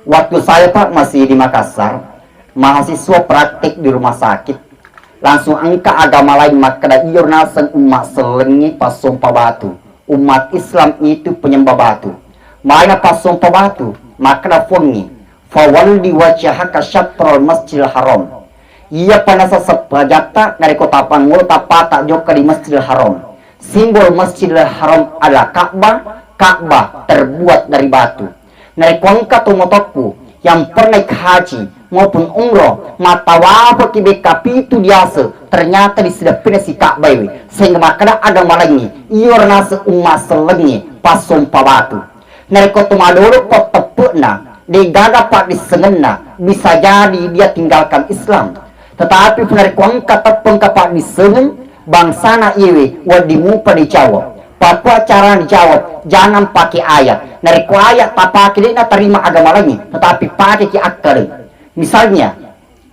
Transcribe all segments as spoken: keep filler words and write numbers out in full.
Waktu saya, Pak, masih di Makassar, mahasiswa praktek di rumah sakit, langsung engka agama lain makkeda, "Iyo naseng umma sellengnge passompa batu. Umat Islam itu penyembah batu." Maina passompa batu, makkeda Puangnge, "Fawalli wajhaka syatral Masjidil Haram." Iya panasa seppajatta narekko tapangngolo tappata jokka di Masjidil Haram. Simbol Masjidil Haram adalah Ka'bah, Ka'bah terbuat dari batu. Narekko engka tomatoakku yang pernah ikut haji maupun umroh, mattawafaki bekka pitu diase, ternyata di sideppena si Ka'bah we, sehingga makkeda agama laingnge, iyo naseng umma sellengnge passompa batu. Narekko to madolo patteppe'na, de'gaga paddissengenna, bisa jadi dia tinggalkan Islam. Tetapi narekko engka teppengka paddissengeng, bangsana iyewe wedding mupa dijawab. Papua cara dijawab, jangan pakai ayat. Narekko ayat tapake, de'na tarima agama laingnge, tetapi pakeki akkaleng. Misalnya,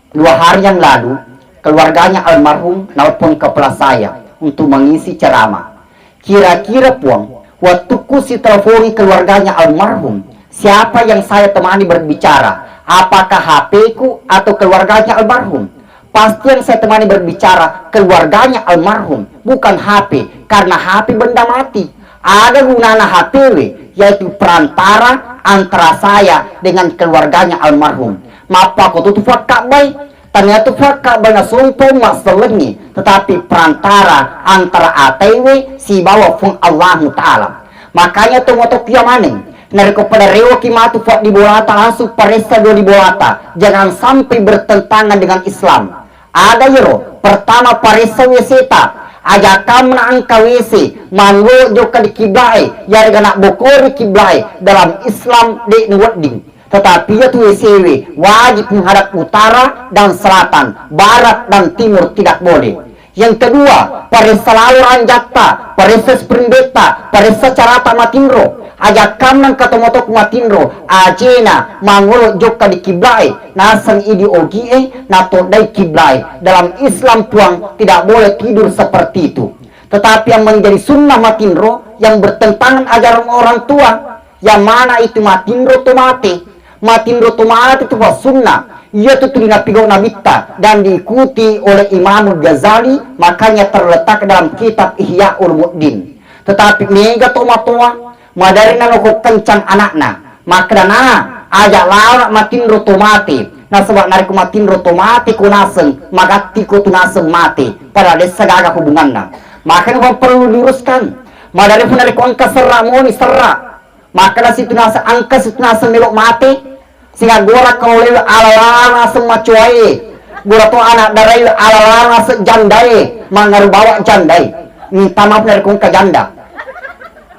dua hari yang lalu, keluarganya almarhum nelpon kepala saya untuk mengisi ceramah. Kira-kira, Puang, waktuku sitelepongi keluarganya almarhum, siapa yang saya temani berbicara? Apakah H P-ku atau keluarganya almarhum? Pasti yang saya temani berbicara keluarganya almarhum, bukan H P, karena H P benda mati. Aga gunana H P we, yaitu perantara antara saya dengan keluarganya almarhum. Mappakotu tu fakkabbai, tania tu fakkabbai nasompa umma sellengnge, tetapi perantara antara atewe sibawa Puang Allahu Ta'ala. Makanya tomatoakku iya maneng, narekko pada rewaki matu faddibolata, langsung paressa dua dibolata, jangan sampai bertentangan dengan Islam. Ada yero, pertama paressa W C-ta, aja kamna engka W C, manggolo jokka di kiblae, yarega nabbokori kiblae, dalam Islam de' nawedding. Tetapi iyatu W C we wajib menghadap utara dan selatan, barat dan timur tidak boleh. Yang kedua, paressa lalo ranjatta, paressa spring bed-ta, paressa carata matinro. Aja kamna engka tomatoakku matinro, ajena manggolo jokka di kiblae, naseng idi ogie, natoddai kiblae. Dalam Islam, Puang, tidak boleh tidur seperti itu. Tetapi yang menjadi sunnah matinro yang bertentangan ajaran orang tua, yang mana itu matinro to mate. Matinro to mate tu fassunnah. Iyatu tu dinapigau Nabitta dan diikuti oleh Imam Ghazali, makanya terletak dalam kitab Ihya Ulumuddin. Tetapi mega tomatoa, maderri naloko kencang anakna. Makkeda, "Na, aja lalo matinro to mate. Nasaba narekko matinro to mate ko naseng, magatti ko tu naseng mate. Padahal dessa gaga hubunganna." Makanya perlu diluruskan. Maderri pun narekko engka serra moni serra. Makkeda situ naseng, engka situ naseng melo mate. Singa gora kau lewe ala-ala naseng macoae. Gora to anak darai ala-ala naseng jandae. Mangaru bawa jandae. Minta maaf narekko engka janda.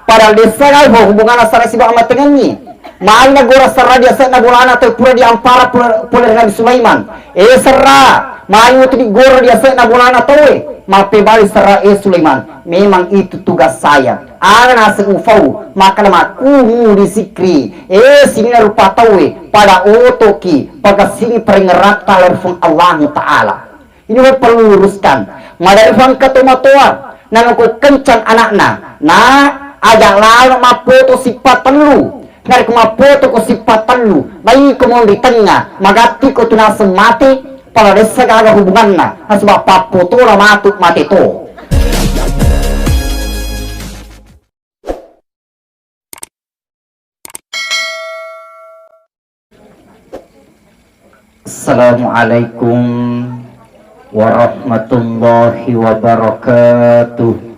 Padahal dessa gai ho hubunganna serra sibawa amatengengngi. Mai nagora serra di ase'na bolana tau pura diampara pura, pura ri Nabi Sulaiman. Eh serra, mai mutu digora di ase'na bolana tauwe. Mappebali serra, eh Sulaiman, memang itu tugas saya. Aga naseng ufau, makkeda makkumu di sikri. Eh sininna rupa tauwe, pada otoki, pagassingi parengeratta lao ri Puang Allahu Ta'ala. Ini perlu luruskan. Maderri fangka tomatoa, nangko kencang anakna. Na, aja lalo mappoto sippa tellu. Narekko mappoto ko sippa tellu, baiko mo ri tengnga, magatti ko tu naseng mate, pala dessa gaga hubunganna, nasaba pappoto la matu mate to. Assalamualaikum warahmatullahi wabarakatuh.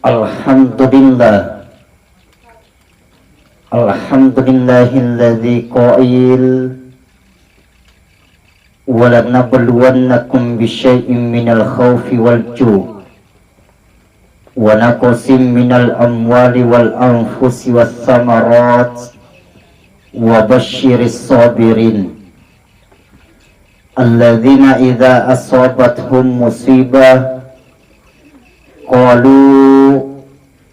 Alhamdulillah. Alhamdulillahilladzi qail, "Walanabluwannakum bisyai'in minal khaufi wal ju', wa naqsim minal amwali wal anfusi was samarat, wa basyiris sabirin, alladzina idza asabathum musibah, qalu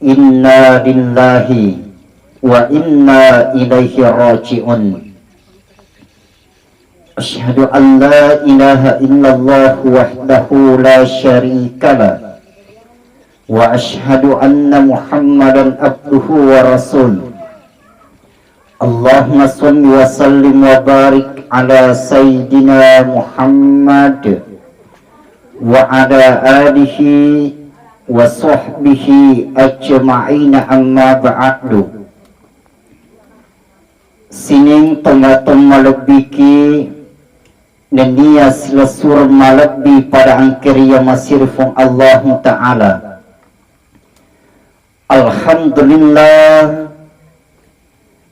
inna lillahi wa inna ilaihi raji'un." Asyhadu an la ilaha illallah wahdahu la syarika lah, وأشهد أن محمدا عبده ورسوله. اللهم صل وسلم وبارك على سيدنا محمد وعلى آله وصحبه أجمعين، أما بعد. Sining tomatoa malebbiki nennia silessureng malebbi pada engkae ri yamasiring Allahu Ta'ala. Alhamdulillah,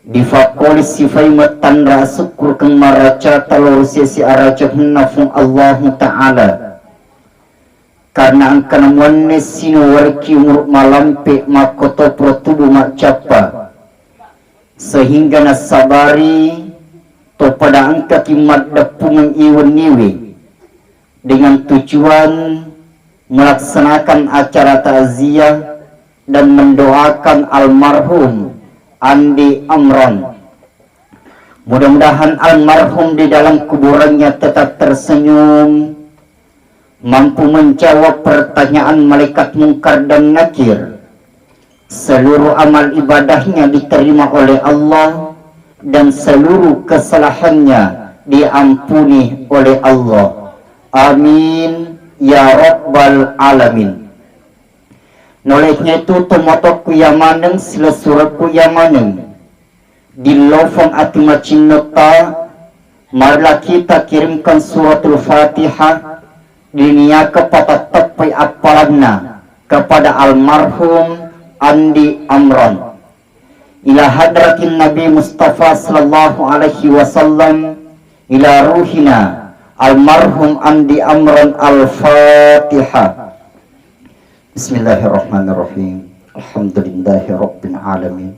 difakkolisi fai mettanra sukkurukeng maracata lao ri sesi arajahenna Puang Allahu Ta'ala. Karena engkana muanne sino wariki umuru malampe makkotopro tubu maccappa, sehingga nassabari to pada engkaki maddeppungeng i wenniwe dengan tujuan melaksanakan acara takziah dan mendoakan almarhum Andi Amran. Mudah-mudahan almarhum di dalam kuburannya tetap tersenyum, mampu menjawab pertanyaan malaikat Mungkar dan Nakir. Seluruh amal ibadahnya diterima oleh Allah dan seluruh kesalahannya diampuni oleh Allah. Amin ya rabbal alamin. Nolehnya itu tomotokku yamaneng, silessurekku yamaneng. Dillofeng ati macinnotta, marilah kita kirimkan suratul Fatihah, diniaka patatteppai appalanna kepada almarhum Andi Amran. Ila hadratin Nabi Mustafa sallallahu alaihi wasallam, ila ruhina almarhum Andi Amran. Al-Fatihah. Bismillahirrahmanirrahim. Alhamdulillahi rabbil alamin.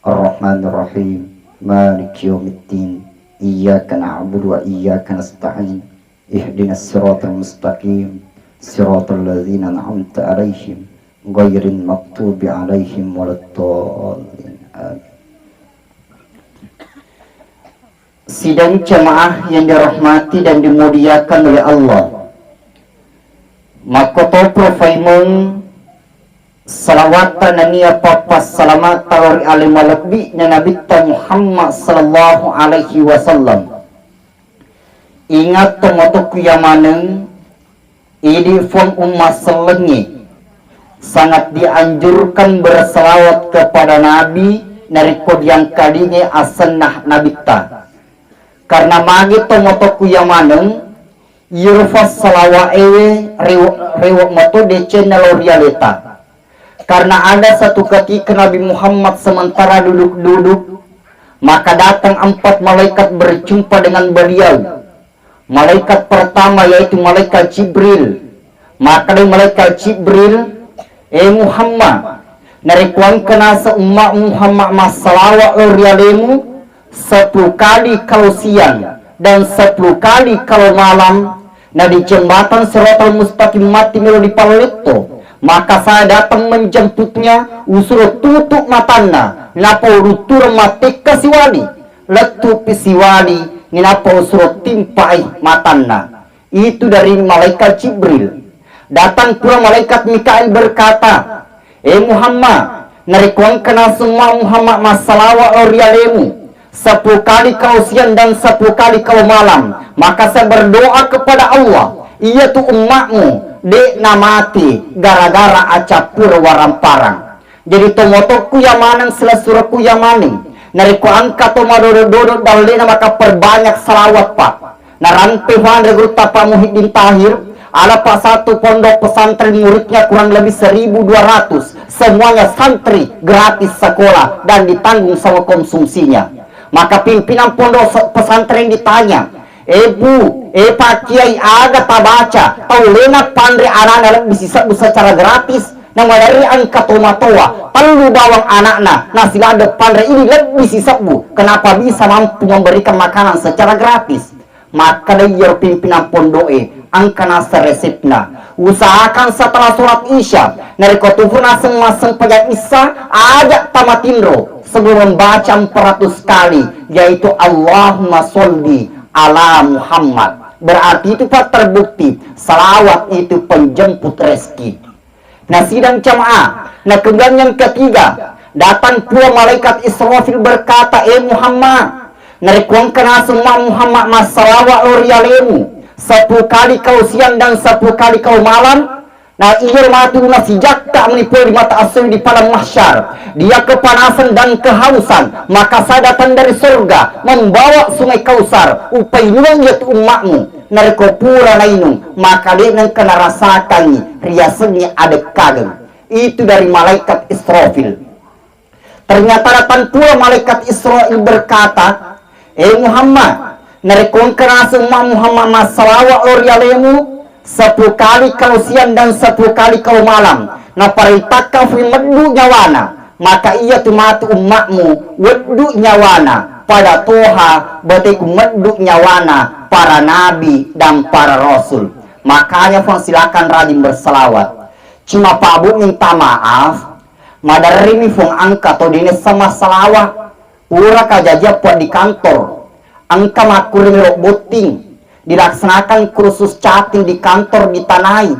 Arrahmanirrahim. Maliki yaumiddin. Iyyaka na'budu wa iyyaka nasta'in. Ihdinas siratal mustaqim. Siratal ladzina an'amta 'alaihim ghairil maghdubi 'alaihim waladdallin. Amin. Sidang jamaah yang dirahmati dan dimuliakan oleh Allah. Makkotopro faimeng salawatta nennia pappassalamatta lao ri ale malebbi'na Nabitta Muhammad sallallahu alaihi wasallam. Ingat tomotokku yamaneng, idi Fuang umma sellengnge, sangat dianjurkan berselawat kepada Nabi narekko diangkalinge asenna Nabitta. Karena magi tomotokku yamaneng, iyaro fassalawa ewe rewe-, rewe mato decenna lao ri aleta. Karena ada satu ketika Nabi Muhammad sementara duduk-duduk, maka datang empat malaikat berjumpa dengan beliau. Malaikat pertama yaitu malaikat Jibril. Maka dari malaikat Jibril, "Eh Muhammad, narekko engka naseng umma Muhammad massalawa lao ri alemu, sepuluh kali kalau siang dan sepuluh kali kalau malam, na di jembatan Siratal Mustaqim matti melo dipalletto, maka saya datang menjemputnya, usuro tutup matanna, nappa uruttureng mattekka siwali, lettupi siwali, ninappa usuro timpai matanna." Itu dari malaikat Jibril. Datang pula malaikat Mikail berkata, "Eh Muhammad, narekko engka naseng umma Muhammad massalawa lao ri alemu, sepuluh kali kalau siang dan sepuluh kali kalau malam, maka saya berdoa kepada Allah, iyatu ummamu de namati gara-gara acappur waramparang." Jadi tomotokku yamaneng, silessurekku yamaneng, narekko engka to madodo-dodo dallena, maka perbanyak salawat, Pak. Narampe fanre Gurutta Pak Muhiddin Tahir, ada Pak satu pondok pesantren, muridnya kurang lebih seribu dua ratus, semuanya santri, gratis sekolah dan ditanggung sama konsumsinya. Maka pimpinan pondok se-, pesantren ditanya, "Eh Bu, eh Pak Kiai, aga tabaca, tau lena panre anana lebbi sisebbu secara gratis?" Namadari engka tomatoa, tellu bawang anakna, nasi ladde panre ini lebbi sisebbu. Kenapa bisa mampu memberikan makanan secara gratis? Makkeda iyaro pimpinan pondo'e, engka naseng resepna. Usahakan setelah sholat Isya, narekko tufu naseng massempajang Isya, aja tamatinro sebelum membaca empat ratus kali, yaitu Allahumma sholli ala Muhammad. Berarti itu, Pak, terbukti salawat itu penjemput rezeki. Nah, sidang jamaah, nah, kemudian yang ketiga, datang pula malaikat Israfil berkata, "Eh Muhammad, narekko engka naseng Muhammad massalawa lao ri alemu, sepuluh kali kau siang dan sepuluh kali kau malam, nah, iya matu nasijakka meni pole di mata assoe di padang mahsyar, dia kepanasan dan kehausan, maka saya datang dari surga membawa sungai Kausar, upainung iya tu ummakmu, narekko pura nainung, maka de nengka narasakangi riasengnge adekkageng." Itu dari malaikat Israfil. Ternyata datang pula malaikat Israfil berkata, "Eh Muhammad, narekko engka naseng Muhammad massalawa lao ri alemu, sepuluh kali kau siang dan sepuluh kali kau malam, napareltakka fi meddu nyawana, maka iya tu matu ummakmu weddu nyawana, pada toha beteku meddu nyawana para nabi dan para rasul." Makanya, fong, silakan rajin berselawat. Cuma, Pak Bu, minta maaf, maderrimi, fong, engka to dinessa massalawa. Pura kajajiang, puang, di kantor. Engka makkunrai melo botting, dilaksanakan kursus chatting di kantor, ditanai.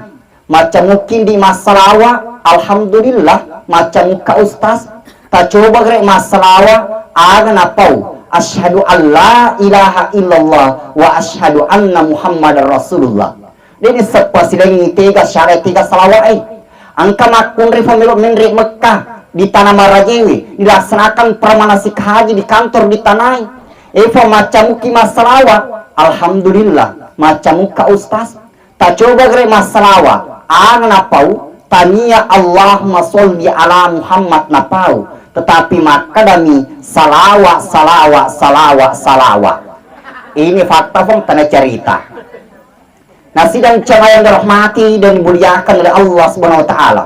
Macca mukki di massalawa, alhamdulillah, macca mukka ustaz. Tacoba gere massalawa, aga napau, "Asyhadu an la ilaha illallah wa asyhadu anna Muhammadar Rasulullah." Deni seppa silengi tega syara tega salawa e. Engka makkunrai fa melo menre Mekka di tanah marajewe, dilaksanakan pramanasik haji di kantor, ditanai. Efa macca mukki massalawa, alhamdulillah, macca mukka ustaz. Tacoba gere massalawa, aga napau, tania Allahumma sholli ala Muhammad napau, tetapi makkadami salawa, salawa, salawa, salawa. Ini fakta, fong, tana cerita. Nah, sidang jamaah yang dirahmati dan dimuliakan oleh Allah Subhanahu wa Ta'ala.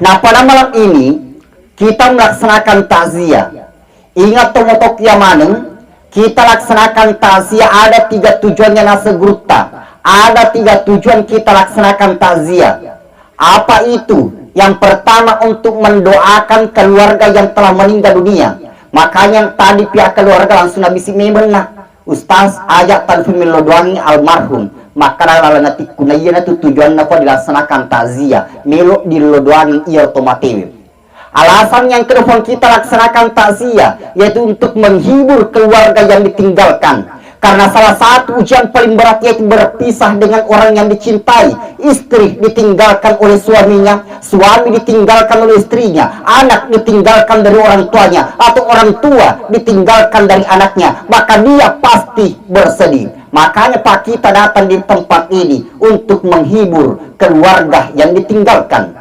Nah, pada malam ini kita melaksanakan takziah. Ingat to, motok ya maneng, kita laksanakan takziah ada tiga tujuannya naseng gurutta. Ada tiga tujuan kita laksanakan takziah. Apa itu? Yang pertama, untuk mendoakan keluarga yang telah meninggal dunia. Makanya tadi pihak keluarga langsung nabisi memeng, nah, "Ustaz, aja' telfon mello doangngi almarhum." Makkada lalenna tikku, na iyanatu tujuanna ko dilaksanakan takziah, melo dillo doangngi iya to matewe. Alasan yang kedua kita laksanakan takziah, yaitu untuk menghibur keluarga yang ditinggalkan. Karena salah satu ujian paling berat yaitu berpisah dengan orang yang dicintai. Istri ditinggalkan oleh suaminya, suami ditinggalkan oleh istrinya, anak ditinggalkan dari orang tuanya, atau orang tua ditinggalkan dari anaknya, maka dia pasti bersedih. Makanya, Pak, kita datang di tempat ini untuk menghibur keluarga yang ditinggalkan.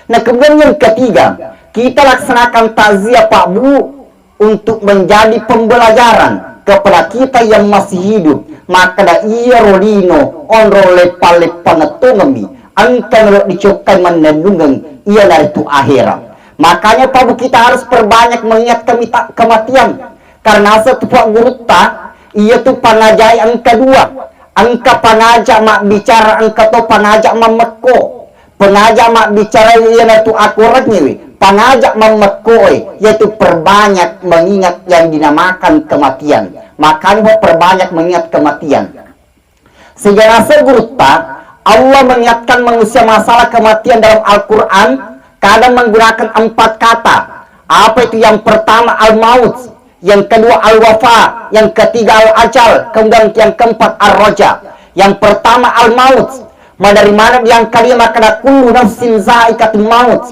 Nah, kemudian yang ketiga, kita laksanakan takziah, Pak Bu, untuk menjadi pembelajaran kepada kita yang masih hidup. Makkada iyaro lino onrong leppa-leppangettongemmi, engka melo dicokkai mannennungeng, iyanaritu akhirat. Makanya, Pak Bu, kita harus perbanyak mengingat kemita-, kematian. Karena setupa gurutta, iya tu pangajai engka dua. Engka pangaja mabbicara, engka to pangaja mammekko. Pengaja mabbicara iyanatu akorengngewe, pangaja mammekkoe, yaitu perbanyak mengingat yang dinamakan kematian. Makanya perbanyak mengingat kematian. Sehingga naseng gurutta, Allah mengingatkan manusia masalah kematian dalam Al-Quran, kadang menggunakan empat kata. Apa itu? Yang pertama, al-maut. Yang kedua, al-wafa. Yang ketiga, al-ajal. Kemudian yang keempat, ar-raja. Yang pertama, al-maut. Madari mana diangkalia makkada, "Kullu nafsin zaikatul maut."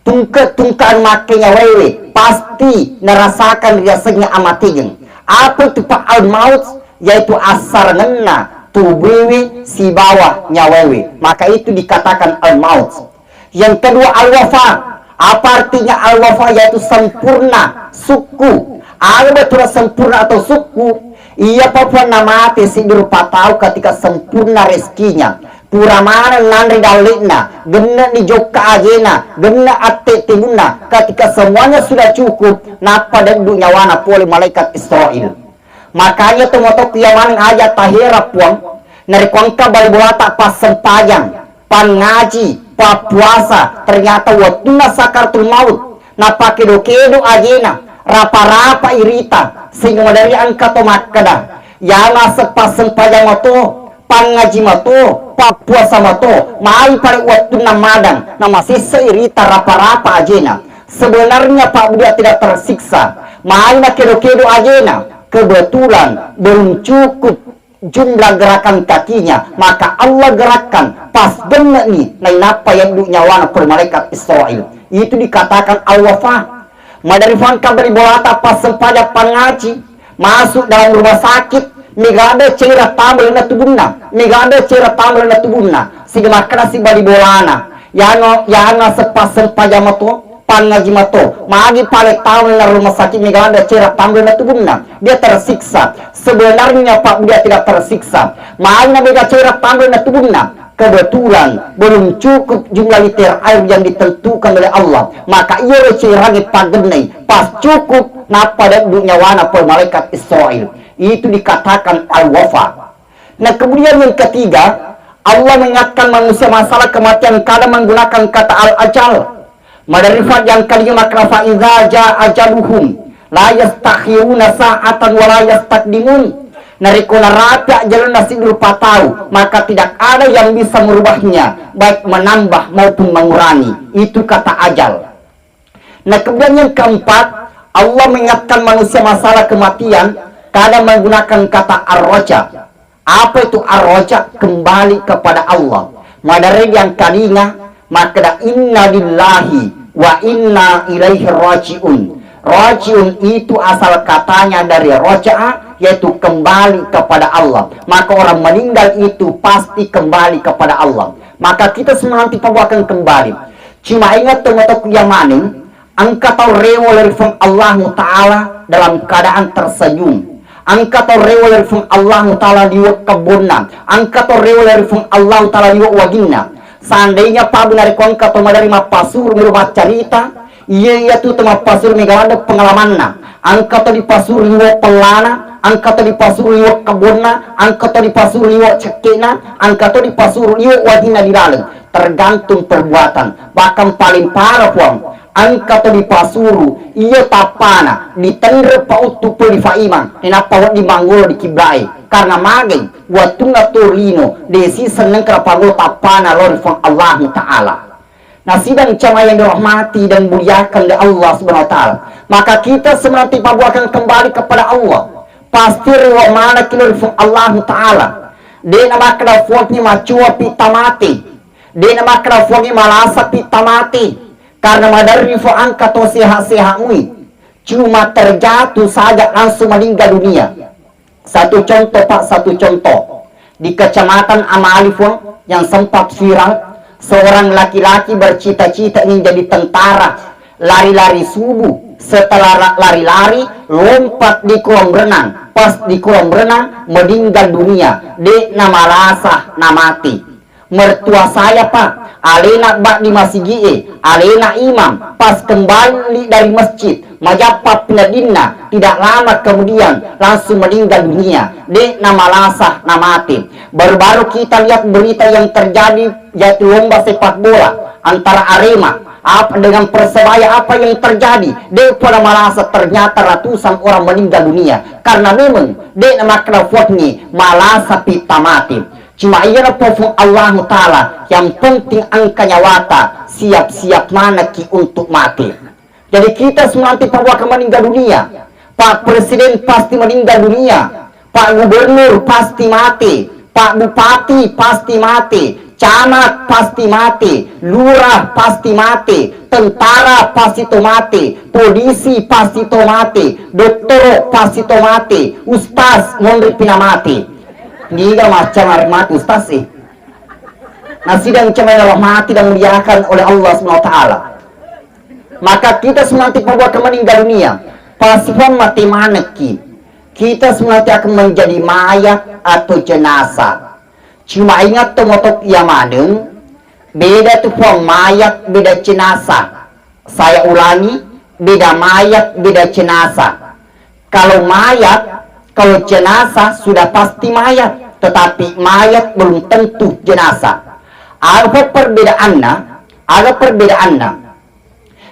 Tungke-tungke anu makke nyawaewe pasti narasakan riasengnge amategeng. Apa itu, Pak, al-maut? Yaitu assarengenna tubuewe sibawa nyawaewe. Maka itu dikatakan al-maut. Yang kedua, al-wafa. Apa artinya al-wafa? Yaitu sempurna, sukku. Aga bettuanna sempurna atau sukku? Iya, Pak, puanna mate siddi rupa tau ketika sempurna rezekinya. Pura maneng nanre dalle'na, genne'ni jokka ajena, genne' atte timunna. Ketika semuanya sudah cukup, nappa deddu nyawana pole malaikat Israil. Makanya, tomatoku iya maneng, aja' tahera, Puang, narekko engka bali bolata passempajang, pangngaji, pappuasa, ternyata wettunna sakaratul maut, napakedo-kedo ajena, rapa-rapa irita, sehingga madari engka to makkeda, iya naseng passempajang mato, pangngaji mato, Pappuasa mato, mai pada wettunna madang, namasessai rita rapa-rapa ajena. Sebenarnya Pak Budia tidak tersiksa. Mai nakedo-kedo ajena. Kebetulan belum cukup jumlah gerakan kakinya, maka Allah gerakkan pas genne'ni nainappa yaddu nyawana pole malaikat Israel. Itu dikatakan al-wafa. Maderri fangka bali bolata pas sempajang pangaci, masuk dalam rumah sakit, mega ada cairan tama lalenna tubunna, mega ada cairan tama lalenna tubunna, siga makkeda si bali bolana, yano, yana seppa sempajang mato, pangaji mato, magi pale tama lalenna rumah sakit, mega ada cairan tama lalenna tubunna, dia tersiksa. Sebenarnya Pak Budia tidak tersiksa. Magi na mega cairan tama lalenna tubunna, kebetulan belum cukup jumlah liter air yang ditentukan oleh Allah, maka iyaro cairangnge pagennai pas cukup, nappa daddu nyawana pole malaikat Israel. Itu dikatakan al-wafa. Nah, kemudian yang ketiga, Allah mengingatkan manusia masalah kematian kadang menggunakan kata al-ajal. Maderri fajang kalima kra fa idza jaa ajaluhum la yastakhiruna sa'atan wa la yastaqdimun. Narekko narapi ajalenna siddi rupa tau, maka tidak ada yang bisa merubahnya, baik menambah maupun mengurangi. Itu kata ajal. Nah, kemudian yang keempat, Allah mengingatkan manusia masalah kematian, kadang menggunakan kata ar-raja. Apa itu ar-raja? Kembali kepada Allah. Maderri yang kalinga, makkeda inna lillahi wa inna ilaihi raji'un. Raji'un itu asal katanya dari raja'a, yaitu kembali kepada Allah. Maka orang meninggal itu pasti kembali kepada Allah. Maka kita semua nanti pasti akan kembali. Cuma ingat teman-teman yang mana, engka tau rewe lao ri Puang Allahu Ta'ala dalam keadaan tersenyum. Engka tau rewe lao ri Puang Allahu Ta'ala liwe' kebbonna. Engka tau rewe lao ri Puang Allahu Ta'ala liwe' waginna. Seandainya Pak Bu narekko engka tau maderri mappasuru melo maccarita, iya, iya tu tau mappasuru mega ladde pengalamanna. Engka tau dipasuru liwe' pellana, engka tau dipasuru liwe' kebbonna, engka tau dipasuru liwe' cekke'na, engka tau dipasuru liwe' waginna di laleng. Tergantung perbuatan. Bahkan paling parah, Puang, engka to dipasuru, iya tappana, ditenre pauttu pole ri Faimang, nainappa wedding manggolo di kibla'e. Karena magei, wettunna to lino, de' siseng nengka panggolo tappana lao ri Puang Allahu Ta'ala. Nah, sidang jamaah yang dirahmati dan muliakan oleh Allah Subhanahu wa Ta'ala, maka kita semua nanti pasti akan kembali kepada Allah. Pasti rewe' manekki lao ri Puang Allahu Ta'ala. De' namakkeda Puangnge macoapi tamate. De' namakkeda Puangnge malasapi tamate. Karena maderri Puang engka to sehat-sehat mui. Cuma terjatuh saja langsung meninggal dunia. Satu contoh, Pak, satu contoh. Di Kecamatan Amali, Puang, yang sempat viral, seorang laki-laki bercita-cita ingin jadi tentara, lari-lari subuh, setelah ra-, lari-lari, lompat di kolam renang. Pas di kolam renang, meninggal dunia. De' namalasa, namate. Mertua saya, Pak, alena baddi masigi'e, alena imam, pas kembali dari masjid, majappa pinadinna, tidak lama kemudian langsung meninggal dunia, de' namalasa, namate. Baru-baru kita lihat berita yang terjadi, yaitu lomba sepak bola antara Arema, apa, dengan Persebaya, apa yang terjadi? De' pole namalasa, ternyata ratusan orang meninggal dunia. Karena memang de' namakkeda Puangnge malasapi tamate. Cuma iyana Puang Allahu Ta'ala, yang penting engka nyawata, siap-siap manekki untuk mati. Jadi kita semua nanti pasti akan meninggal dunia. Pak Presiden pasti meninggal dunia. Pak Gubernur pasti mati. Pak Bupati pasti mati. Camat pasti mati. Lurah pasti mati. Tentara pasti to mati. Polisi pasti to mati. Dottoro pasti to mati. Ustaz monri pinamati. Niga macam mati ustaz sih. Nah, sidang jamaah yang dirahmati dan dimuliakan oleh Allah Subhanahu wa Ta'ala. Maka kita semua nanti pasti akan meninggal dunia. Pasti Puang mati manekki. Kita semua nanti akan menjadi mayat atau jenazah. Cuma ingat to motok iya maneng, beda tu Puang mayat, beda jenazah. Saya ulangi, beda mayat, beda jenazah. Kalau mayat, kalau jenazah sudah pasti mayat, tetapi mayat belum tentu jenazah. Apa perbedaanna? Aga perbedaanna?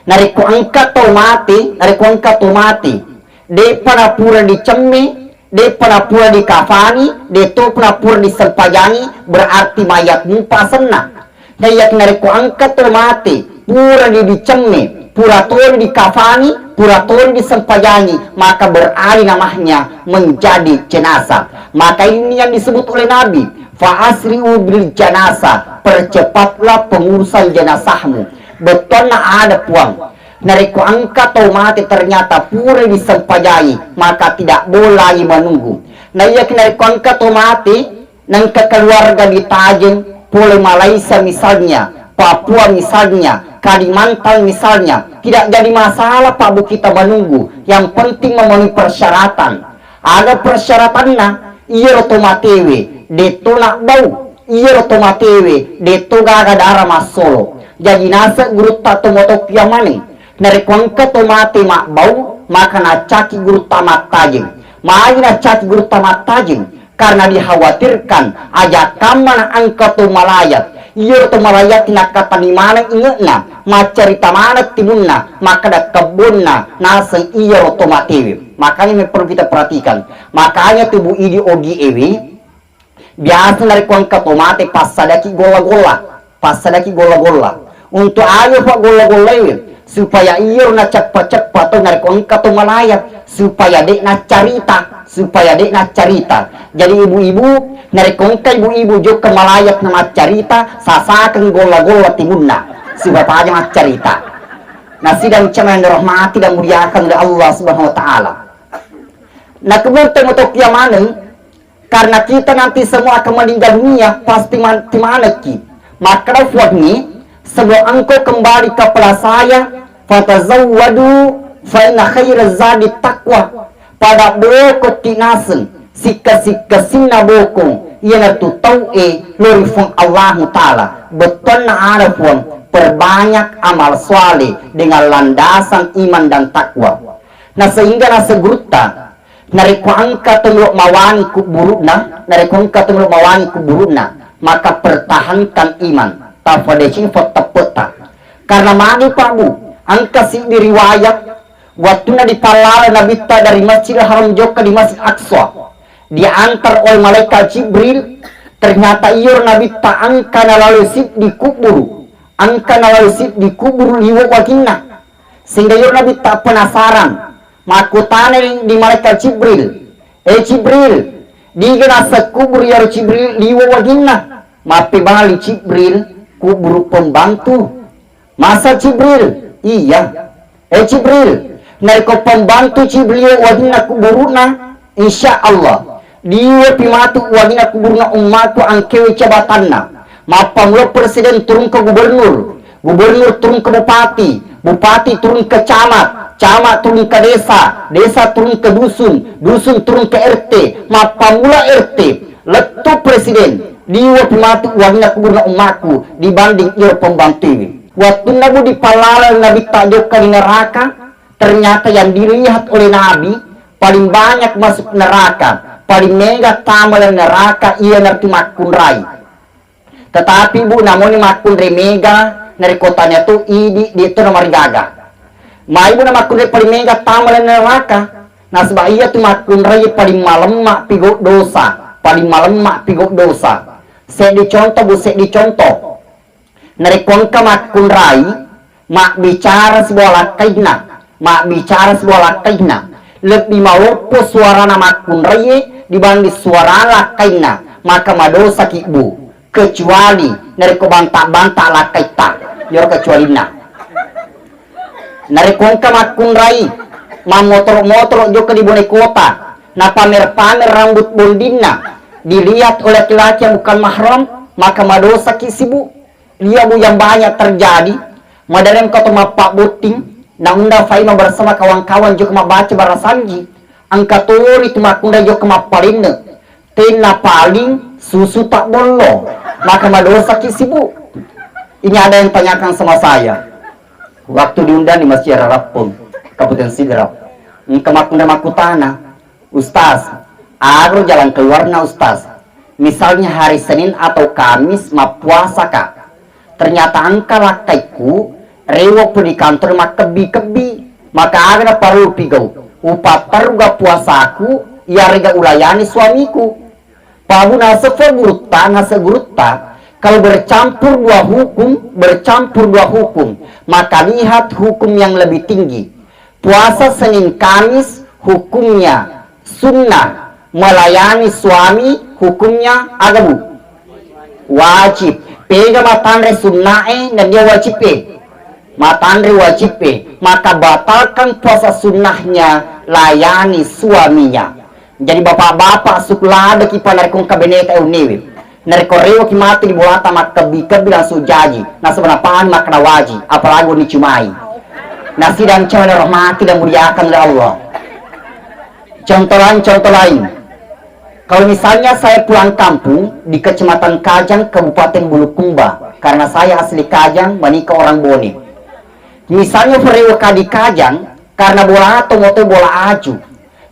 Narekko engka tau mate, narekko engka tau mate, de'pa napura dicemme, De'pa napura dikafani, de'to napura disempajangi, berarti mayat mupa asenna. Naiyakiya narekko engka to mate, pura di-, dicemme, pura toni dikafani, pura toni disempajangi, maka beralih namanya menjadi jenazah. Maka ini yang disebut oleh Nabi, "Fa asri'u bil janazah," percepatlah pengurusan jenazahmu. Bettuanna ada, Puang. Narekko engka tau mate ternyata pura disempajangi, maka tidak boleh lagi menunggu. Naiyakiya narekko engka tau mate, nengka keluarga di Tajeng, pole Malaysia misalnya, Papua misalnya, Kalimantan misalnya, tidak jadi masalah, Pak Bu, kita menunggu. Yang penting memenuhi persyaratan. Aga persyaratanna? Iyaro to matewe, de'to nabbau. Iyaro to matewe, de'to gaga dara massolo. Jaji naseng gurutta to motokkiya maneng. Narekko engka to mate mabbau, maka naccaki gurutta mattajeng. Magi naccaki gurutta mattajeng? Karena dikhawatirkan aja kammana engka to malayat. Iyaro to malayat nakkatani maneng inge'na, maccarita maneng timunna, makkeda kebbonna naseng iyaro to matewe. Makanya memang perlu kita perhatikan. Makanya tubuh idi ogi ewe, biasa narekko engka to mate passadaki golla-golla, passadaki golla-golla. Untuk ayo, Pak, golla-gollaiwe, supaya iyaro naceppa-ceppa to narekko engka to malayat, supaya de' naccarita, supaya de' naccarita. Jadi ibu-ibu, narekko engka ibu-ibu jokka malayat na maccarita, sasakeng golla-golla timunna, supaya paja maccarita. Nasidang cemeng rahmati dan muliakan oleh Allah Subhanahu wa Ta'ala. Nah, kemudian temu tokia maneng, karena kita nanti semua akan meninggal dunia, pasti man-, timanekki. Maka Fuadni, sebelum engkau kembali kepada saya, fatazawwadu fa inna khairaz zadi taqwa. Pada bokokki naseng, sikka-sikka sinna bokong, iyanatu tau'e lori Fuang Allahu Ta'ala. Bettuanna ada Fuang, perbanyak amal saleh dengan landasan iman dan takwa. Nah, sehingga naseng gurutta, narekko engka to melo mawangi kuburu'na, narekko engka to melo mawangi kuburu'na, maka pertahankan iman, tafadecing fotteppeta. Karena magi, Pak Bu, engka siddi riwayat, wattunna dipallala Nabitta dari Masjidil Haram jokka di Masjid Aqsa, diantar oleh malaikat Jibril, ternyata iyaro Nabitta engka nalalui siddi kuburu, engka nalalui siddi kuburu liwe' waginna. Sehingga iyaro Nabitta penasaran, makkutanai di malaikat Jibril, "Eh Jibril, diga naseng kuburu iyaro Jibril liwe' waginna?" Mappebali Jibril, "Kuburu pembantu." "Masa Jibril?" "Iya." "Eh Jibril, narekko pembantu Jibril liwe' waginna kuburu'na, insya Allah, liwe'pi matu waginna kuburu'na ummaku angkewe jabatanna. Mappammula presiden turun ke gubernur, gubernur turun ke bupati, bupati turun ke camat, camat turun ke desa, desa turun ke dusun, dusun turun ke R T, mappammula R T, lettu presiden, liwe'pi matu waginna kuburu'na ummaku dibanding iyaro pembantuwe." Wattunna Bu dipallala Nabitta jokka di neraka, ternyata yang dilihat oleh Nabi paling banyak masuk neraka, paling mega tama dalam neraka, iyanaritu makkunrai. Tetapi Bu, namoni makkunrai mega narekko tania tu idi, de' to namarigaga. Mai Bu, na makkunrai paling mega tama dalam neraka, nasaba iyatu makkunrai paling malemma pigau dosa, paling malemma pigau dosa. Seddi contoh Bu, seddi contoh. Narekko engka makkunrai, mabbicara sibawa lakkainna, mabbicara sibawa lakkainna, lebbi maloppo suarana makkunraie dibanding suarana lakkainna, maka madosaki Bu, kecuali narekko banta-banta lakkaitta, iyaro kecualinna. Narekko engka makkunrai, mammotoro-motoro jokka di Bone Kota, napamer-pamer rambut bondinna, dilihat oleh laki-laki yang bukan mahram, maka madosaki sibu. Iya Bu, yang banyak terjadi, madereng engka to mappabbotting, naundang Faima bersama kawan-kawan jokka mabbaca barasanji, engka toni tu makkunrai jokka mappalenne, tenna paling susu tabbollo, maka madosaki sibu. Ini ada yang tanyakan sama saya, waktu diundang di Masjid Rarappung, Kabupaten Sidrap, engka makkunrai makkutana, "Ustaz, aga jalan keluarna, Ustaz? Misalnya hari Senin atau Kamis mappuasa ka. Ternyata engka lakkaikku, rewe' pu di kantor makkebbi-kebbi. Maka aga naparellu pigau? Upatterruga puasaku, Iyarega ulayani suamiku. Pabu nasefo gurutta, nase gurutta, kalau bercampur dua hukum, bercampur dua hukum, maka lihat hukum yang lebih tinggi. Puasa Senin Kamis hukumnya sunnah, melayani suami hukumnya aga, Bu? Wajib. Pega matanre sunnae nennia wajibe? Matanre wajibe, maka batalkan puasa sunnahnya, layani suaminya. Jadi bapak-bapak, suku ladeki pa narekko engka beneta e unnewe. Narekko rewoki matu di bolata makkebbi-kebbi langsung jaji. Nasaba napahang makkeda waji, apalagi ni cumai. Nasidang cewek rahmati dan muliakan oleh Allah. Contoh lain, contoh lain. Kalau misalnya saya pulang kampung di Kecamatan Kajang, Kabupaten Bulukumba, karena saya asli Kajang, menikah orang Bone. Misalnya rewoka di Kajang, karena bola atau moto bola aju.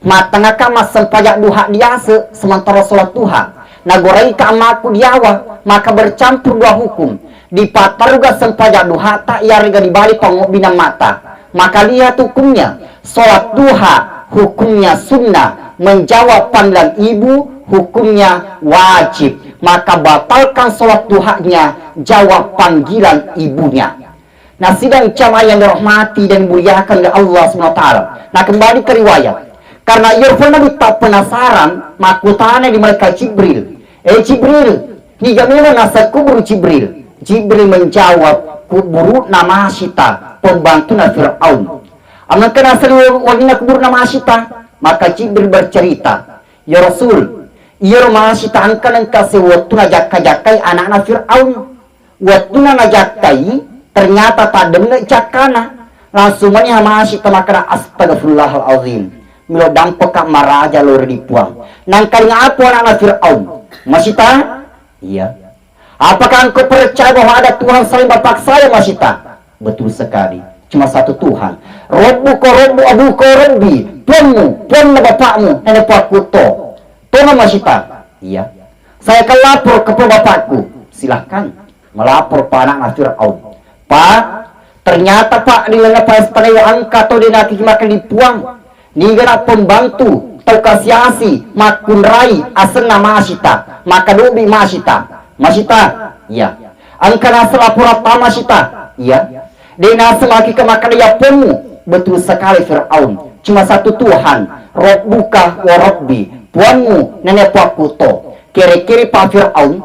Mattengaka massempajang duha diase sementara sholat duha. Nagoraika ammaku diawa, maka bercampur dua hukum. Dipataruga sempajang duhata iyarega dibali pangobbinang mata. Maka lihat hukumnya. Sholat duha hukumnya sunnah, menjawab panggilan ibu hukumnya wajib. Maka batalkan sholat duhanya, jawab panggilan ibunya. Nasidang jamaah yang dirahmati dan dimuliakan oleh Allah Subhanahu wa Ta'ala. Nah, kembali ke riwayat. Karena iya Nabi tak penasaran, makkutana di malaikat Jibril, "Eh Jibril, niga memang asal kubur Jibril?" Jibril menjawab, "Kuburuna Masita, pembantuna Fir'aun." Amangkana asal walinna kuburuna Masita? Maka Jibril bercerita, "Ya Rasul, iyaro Masita engka nengka sewettu najakka-jakkai anakna Fir'aun." Wettunna najakkai, ternyata taddenne jakkana. Langsung mani Masita makkeda, "Astagfirullahalazim. Melo dampeka maraja lao ri Puang." Nangkalinga apa anakna Fir'aun? "Masita?" "Iya." "Apakah engkau percaya bahwa ada Tuhan selain Bapak saya, Masita?" "Betul sekali. Cuma satu Tuhan. Rabbuka rabbu abuka rabbi. Puangmu, puangna bapakmu, nenek puakku to." "Tona, Masita?" "Iya." "Saya akan lapor ke bapakku." "Silahkan." Melapor pa anakna Fir'aun. "Pak, ternyata, Pak, di lalenna paespanewe engka to de nakiki makkeda Puang. Nigana pembantu, tau kasiasi, makkunrai, asenna Masita, makkadobi Masita." "Masita?" "Iya." "Engka naseng laporatta Masita?" "Iya." "De naseng makkeda iya puangmu?" "Betul sekali, Fir'aun. Cuma satu Tuhan, Rabbuka wa Rabbi, puangmu, nenek puakku to." Kere-kere pa Fir'aun,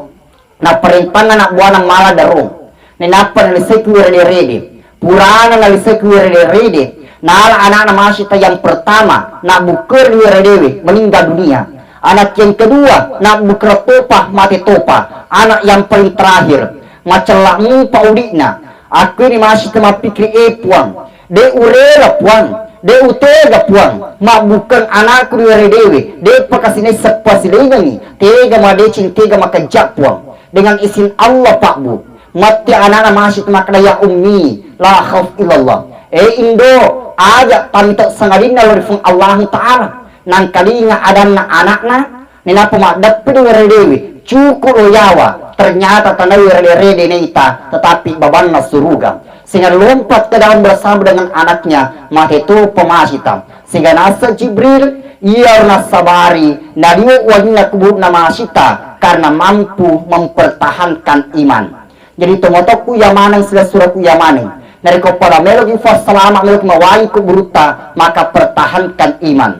naparentang anak buana mala daro. Nainappa naliseki wirede-rede. Purana naliseki wirede-rede, nala anakna Masita yang pertama, nabbukkereng wiredewe, meninggal dunia. Anak yang kedua, nabbukkereng topa, mate topa. Anak yang paling terakhir, macella mupa udi'na. Akkuini Masita mappikiri, "Eh Puang, de urela Puang, de utega Puang, mabbukkereng anakku ri wiredewe, de'pa kasi naisseng pasilengengi, tega madeceng, tega makejja Puang." Dengan izin Allah, Pak, Bu, matti anakna Masita makkeda, "Ya ummi, la khauf illallah." "Eh Indo, aja tamita sangadinna lao ri Puang Allahu Ta'ala." Nangkalinga adanna anakna, nainappa maddeppe di wiredewe, cukup lo yawa, ternyata tana wirede-rede naita, tetapi babanna suruga. Sehingga lompat ke dalam bersama dengan anaknya, mate topa Masita. Sehingga naseng Jibril, iyaro nassabari, naliwe walinna kuburna Masita karena mampu mempertahankan iman. Jadi tomatoku iya maneng, silessurekku iya maneng. Narekko pada meloki fassalama, meloki mawai kuburutta, maka pertahankan iman.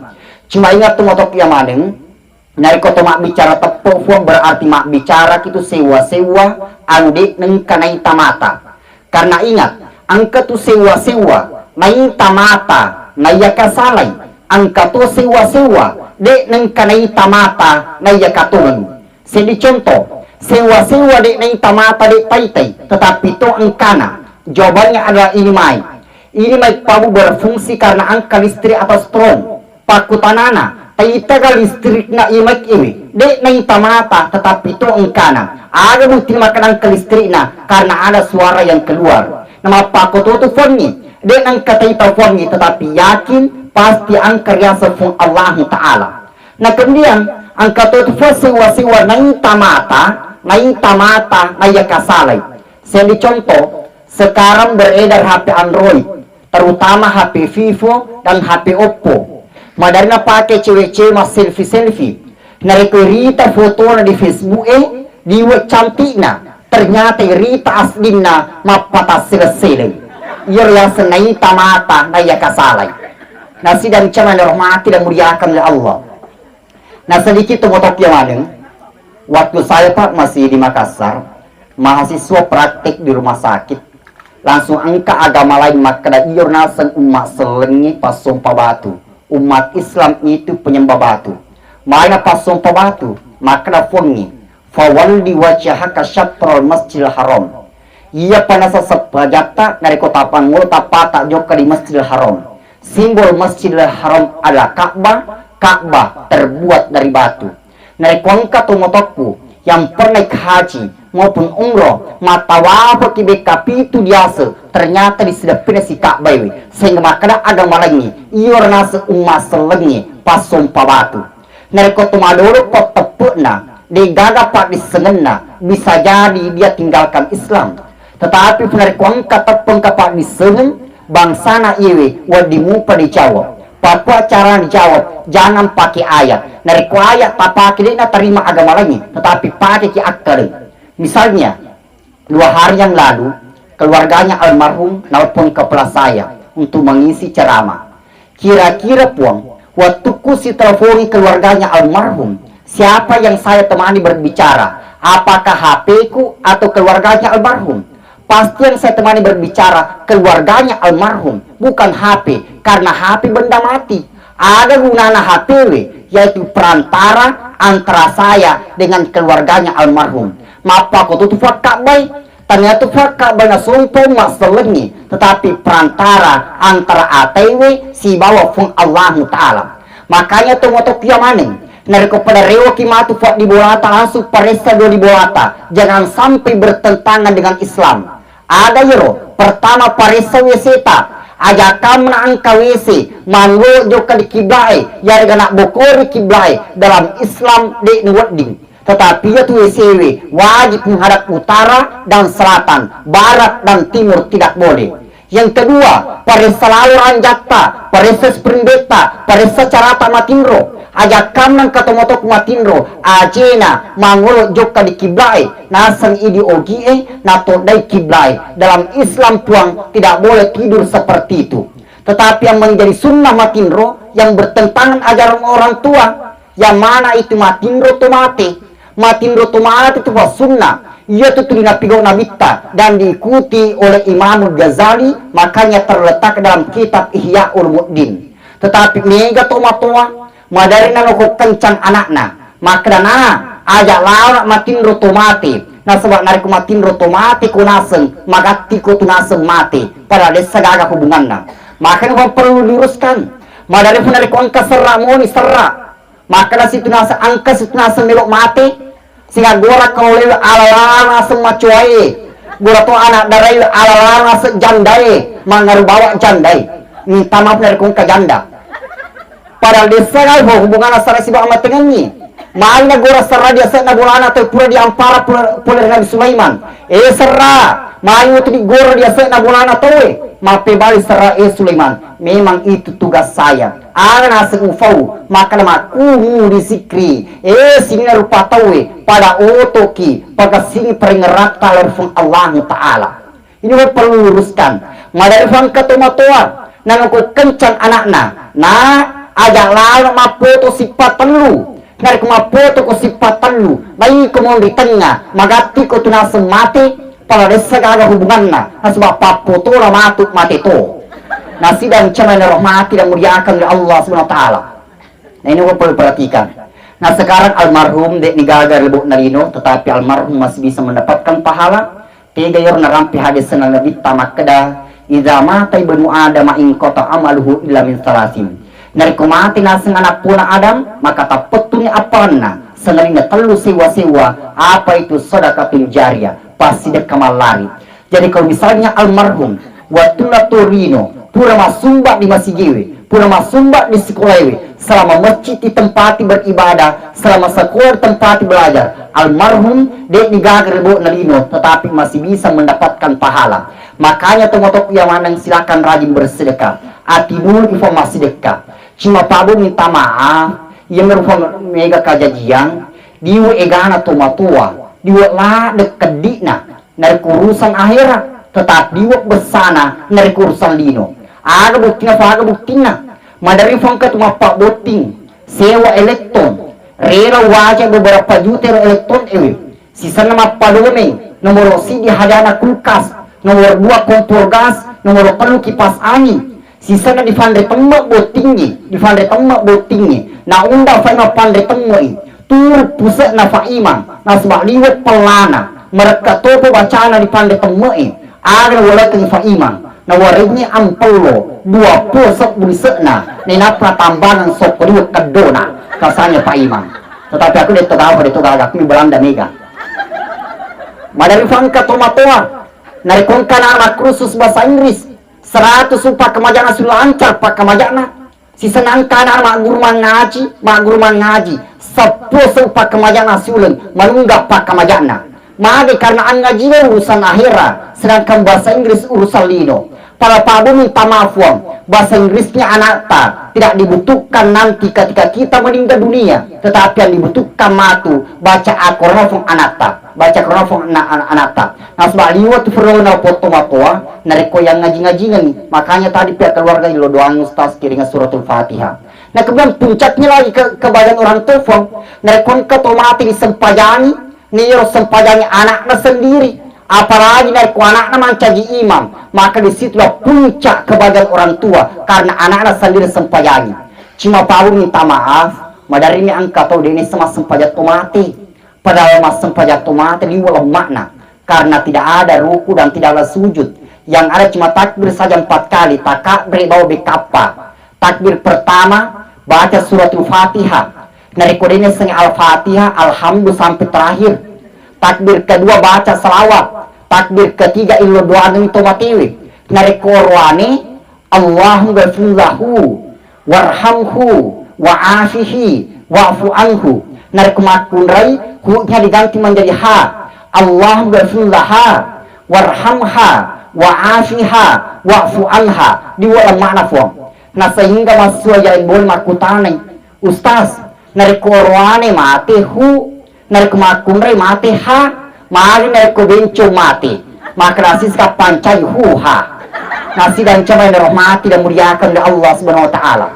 Cuma ingat tomatoku iya maneng, narekko to mabbicara teppo Puang, berarti mabbicara kitu sewwa-sewwa anu de nengka naita mata. Karena ingat, engka tu sewwa-sewwa naita mata naiya kasalai, engka to sewwa-sewwa de nengka naita mata naiya katongeng. Seddi contoh, sewwa-sewwa de naita mata de taitai, tetapi to engkana. Jawabannya adalah ini mai. Ini mai pabu berfungsi karena engka listrik atau strom. Pakkutanana, taitaga listrikna imek iwi? De naita mata, tetapi to engkana. Aga bukti makkeda engka listrikna? Karena ada suara yang keluar. Namappakkototu Puangnge, de nengka taita Puangnge, tetapi yakin pasti engka riaseng Puang Allahu Ta'ala. Nah, kemudian engka to tu Puang sewwa-sewwa naita mata, naita mata, naiya kasalai. Seddi contoh, sekarang beredar H P Android, terutama H P Vivo dan H P Oppo. Maderri napake cewek-cewek masselfie-selfie. Narekko irita fotona di Facebook e, liwe' cantikna, ternyata irita aslinna mappatassele-seleng. Iyaro yaseng naita mata naiya kasalai. Nasidang cemana rahmati dan muliakan oleh Allah. Nah, sedikit tomatoa maneng. Waktu saya, Pak, masih di Makassar, mahasiswa praktek di rumah sakit, langsung engka agama lain makkeda, "Iyo naseng umma sellengnge passompa batu, umat Islam itu penyembah batu." Maina passompa batu, makkeda Puangnge, "Fawalli wajhaka syatral Masjidil Haram." Iya panasa seppajatta narekko tapangngolo tappata jokka di Masjidil Haram. Simbol Masjidil Haram adalah Ka'bah. Ka'bah terbuat dari batu. Narekko engka tomatoakku yang pernah ikut haji maupun umroh, mattawafaki bekka pitu diase, ternyata di sideppena si Ka'bah we, sehingga makkeda agama laingnge, iyo naseng umma sellengnge passompa batu. Narekko to madodokko teppe'na, de'gaga paddissengenna, bisa jadi dia tinggalkan Islam. Tetapi narekko engka teppengka paddissengeng, bangsana iyewe wedding mupa dijawab. Papua cara dijawab, jangan pakai ayat. Narekko ayat tapake de'na tarima agama laingnge, tetapi pakeki akkaleng. Misalnya, dua hari yang lalu, keluarganya almarhum nelpon kepala saya untuk mengisi ceramah. Kira-kira, Puang, waktuku siteleponi keluarganya almarhum, siapa yang saya temani berbicara? Apakah H P-ku atau keluarganya almarhum? Pasti yang saya temani berbicara keluarganya almarhum, bukan H P, karena H P benda mati. Aga gunana H P we, yaitu perantara antara saya dengan keluarganya almarhum. Mappakotu tu fakkabbai, tania tu fakkabbai nasompa umma sellengnge, tetapi perantara antara atewe sibawa Puang Allahu Ta'ala. Makanya tomatoa maneng, narekko pada rewaki matu faddibolata, langsung paressa dua dibolata, jangan sampai bertentangan dengan Islam. Ada yero, pertama paressa W C ta, aja kamna engka W C, manggolo jokka di kiblae, yarega nabbokori kiblae, dalam Islam de' nuwedding. Tetapi iyatu W C we wajib menghadap utara dan selatan, barat dan timur tidak boleh. Yang kedua, paressa lalo ranjatta, paressa springbetta, paressa carata matinro. Aja kamna engka tomatoa matinro, ajena mangolo jokka di kiblae, naseng idi ogie, natoddai kiblae. Dalam Islam, Puang, tidak boleh tidur seperti itu. Tetapi yang menjadi sunnah matinro yang bertentangan ajaran orang tua, yang mana itu matinro to mate. Matinro to mate tu sunnah. Iyatu tu dinapigau Nabitta dan diikuti oleh Imam Ghazali, makanya terletak dalam kitab Ihya Ulumuddin. Tetapi mega tomatoa, maderri naloko kencang anakna. Makkeda na, aja laona matinro to mate. Nasaba narekko matinro to mate ko naseng, magatti ko tu naseng mate. Padahal dessa gaga hubunganna. Makanya perlu luruskan. Maderri narekko engka serra moni serra. Makkeda situ naseng, engka situ naseng melo mate. Siaggora kau lewe ala-ala naseng macoae. Gora to anak darai ala-ala naseng jandae. Mangaru bawa jandae. Minta maaf narekko engka janda. Padahal dessa gai ho hubunganna serra sibawa amatengengngi. Magi nagora serra di ase'na bolana tau pura diampara pura, pura Nabi Sulaiman. Eh serra, magi tu digora di ase'na bolana tauwe. Mappebali serra, eh Sulaiman, memang itu tugas saya. Aga naseng ufau, makkeda makkumu di sikri. Eh sininna rupa tauwe, pada otoki, pagassingi parengeratta larifung Allahu Ta'ala. Ini perlu luruskan. Maderri fangka tomatoa, nanoko kencang anakna. Na, aja lalo mappoto sippa tellu. Narekko mappoto ko sippa tellu, baiko monri tengnga, magatti ko tu naseng mate, pala dessa gaga hubunganna. Nasaba pappotona matu mate to. Nasidang cemana rahmati dan muliakan oleh Allah Subhanahu wa Ta'ala. Nah, ini perlu perhatikan. Nah, sekarang almarhum de' ni gaga lebo'na lino, tetapi almarhum masih bisa mendapatkan pahala. Tega iyaro narampe hadis senna Nabitta makkeda, "Idza mata ibnu Adam inqata amaluhu illa min salasin." Narekko mate naseng anak puana Adam, maka tappettuni appalanna, sangadinna tellu sewa-sewa, apa itu sedekatun jariyah, passidekka mallari. Jadi kalau misalnya almarhum, wattunna torino, pura masumba di masigiwe, pura masumba di sikolaewe, selama masjid ditempati beribadah, selama sekolah ditempati belajar, almarhum de' ni gaga lebo'na lino, tetapi masih bisa mendapatkan pahala. Makanya tomatoa iya maneng silakan rajin bersedekah. Ati dulu ifo massidekka. Cuma pabbu minta maaf, iya merupa mega kajajiang, diwe egana tomatoa, diwe ladde keddi'na, narekko urusan akhirat, tetapi diwe bessana, narekko urusan lino. Aga buktina, aga buktinna. Madari fangka tu mappabbotting, sewa elektron, rela waja beberapa juta ero elektron ewe. Sisenna mappadomeng, nomoro siddi hajana kulkas, nomoro dua kompor gas, nomoro tellu kipas angin. Sisenna difanre temme bottingnge, difanre temme bottingnge. Na unda fai mappanre temme'i. Turu puse'na Fa Imang, nasaba liwe pellana. Merekka topo bacana dipanre temme'i. Aga nawalekeng Fa Imang. Nawarengngi ampello, dua pulo sebbu lise'na. Nainappa tambangang sokko liwe keddona. Kasanya Fa Imang. Tetapi aku detto gaga, detto gaga. Aku mi Belanda mega. Madari fangka tomatoa. Narekko engka anak kursus bahasa Inggris, seratus upakkamajana sulancar pakkamajana. Sisenna engka anak magguru mangaji, magguru mangaji, seppulo seupakkamajana suleng, malungga pakkamajana. Mage karena angajiwe urusan akhera, sedangkan bahasa Inggris urusan lino. Para pabu minta maaf, Puang, bahasa Inggrisnya anakta tidak dibutuhkan nanti ketika kita meninggal dunia, tetapi yang dibutuhkan matu baca Al-Quran anakta. Baca Quran fong na-, an-, anatta. Nasaba liwe tu furona potto matoa, narekko yang ngaji-ngajingengi. Makanya tadi pihak keluarga ilo doang Ustaz kiringa suratul Fatihah. Nah, kemudian puncaknya lagi ke, kebahagiaan orang tua, Fong. Narekko engka to mati disempajangi, niro sempajangi anakna sendiri. Apalagi narekko anakna mancaji imam, maka disitulah puncak kebahagiaan orang tua karena anakna sendiri sempajangi. Cuma pabu minta maaf, madarimi engka to dene sama sempajang to mati. Padahal massempajang to mate liwe lemma'na, karena tidak ada ruku dan tidak ada sujud. Yang ada cuma takbir saja empat kali, takabri bawa bekappa. Takbir pertama, baca suratul Fatihah. Narekko dene seng Al-Fatihah, Alhamdu sampai terakhir. Takbir kedua, baca salawat. Takbir ketiga, illo doangeng to matewe. Narekko oroane, Allahumma ghfir lahu warhamhu wa'afihi wa'fu anhu. Narekko makkunrai, hu-nya diganti menjadi ha. Allahumma ghfir laha warhamha wa'afiha wa'fu anha. Diulang makna, Puang. Nah, sehingga massuwa jaeng boleh makkutanai, Ustaz, narekko oroane mate hu, narekko makkunrai mate ha, magi narekko bencong mate, makkedasi sikappancai hu ha. Nasidancamai narohmati dan muliakan oleh Allah Subhanahu wa Ta'ala.